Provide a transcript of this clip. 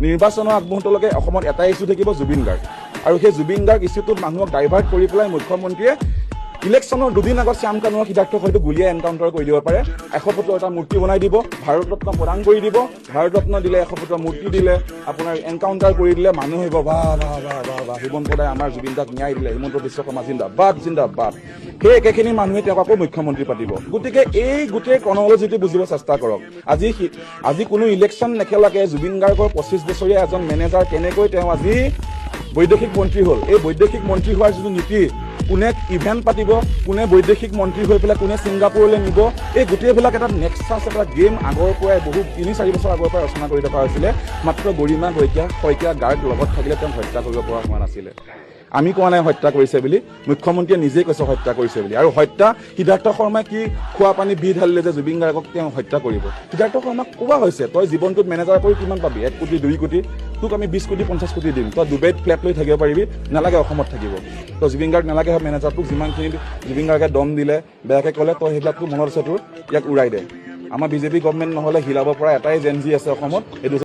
নিৰ্বাচনৰ আগমুহূৰ্তলৈকে অসমত এটাই ইছ্যু থাকিব, জুবিন গাৰ্গ। আৰু সেই জুবিন গাৰ্গ ইছ্যুটোত মানুহক ডাইভাৰ্ট কৰি পেলাই মুখ্যমন্ত্ৰীয়ে ইলেকশ্যনৰ দুদিন আগত শ্যাম কানুৱা, সিদ্ধাৰ্থক হয়তো গুলীয়াই এনকাউণ্টাৰ কৰি দিব পাৰে। 100 ফুটৰ এটা মূৰ্তি বনাই দিব, ভাৰত ৰত্ন প্ৰদান কৰি দিব। ভাৰত ৰত্ন দিলে, 100 ফুটৰ মূৰ্তি দিলে, আপোনাৰ এনকাউণ্টাৰ কৰি দিলে, মানুহ আহিব, বাহ বাহ বাহ বাহ বাহ, হিমন্ত দাই আমাৰ জুবিন দাক ন্যায় দিলে, হিমন্ত বিশ্ব শৰ্মা জিন্দাবাদ জিন্দাবাদ। সেই একেখিনি মানুহে তেওঁক আকৌ মুখ্যমন্ত্ৰী পাতিব। গতিকে এই গোটেই ক্ৰনলজিটো বুজিব চেষ্টা কৰক। আজি কোনো ইলেকশ্যন নেখেলাকে জুবিন গাৰ্গৰ 25 বছৰীয়া এজন মেনেজাৰ কেনেকৈ তেওঁ আজি বৈদেশিক মন্ত্ৰী হ'ল? এই বৈদেশিক মন্ত্ৰী হোৱাৰ যিটো নীতি, কোনে ইভেণ্ট পাতিব, কোনে বৈদেশিক মন্ত্ৰী হৈ পেলাই কোনে ছিংগাপুৰলৈ নিব, এই গোটেইবিলাক এটা নেক্সাছ, এটা গেম আগৰ পৰাই, বহু 3-4 বছৰ আগৰ পৰাই ৰচনা কৰি থকা হৈছিলে। মাত্ৰ গৰিমা শইকীয়া গাৰ্গ লগত থাকিলে তেওঁক হত্যা কৰিব পৰা হোৱা নাছিলে। আমি কোৱা নাই হত্যা কৰিছে বুলি, মুখ্যমন্ত্ৰীয়ে নিজেই কৈছে হত্যা কৰিছে বুলি। আৰু হত্যা সিদ্ধাৰ্থ শৰ্মাই কি খোৱা পানী বিহ ঢালিলে যে জুবিন গাৰ্গক তেওঁ হত্যা কৰিব? সিদ্ধাৰ্থ শৰ্মাক কোৱা হৈছে, তই জীৱনটোত মেনেজাৰ কৰি কিমান পাবি? 1 কোটি, 2 কোটি। তোক আমি 20 কোটি, 50 কোটি দিম, তই ডুবাইত ফ্লেট লৈ থাকিব পাৰিবি, নালাগে অসমত থাকিব। তই জুবিন গাৰ্গ নালাগে মেনেজাৰ। তোক যিমানখিনি জুবিন গাৰ্গে দম দিলে, বেয়াকে ক'লে, তই সেইবিলাক তোৰ মনত আছে তোৰ, ইয়াক উৰাই দে। আমাৰ বিজেপি গভমেণ্ট নহ'লে হিলাব পৰা এটাই জেনজি আছে অসমত, সেইটো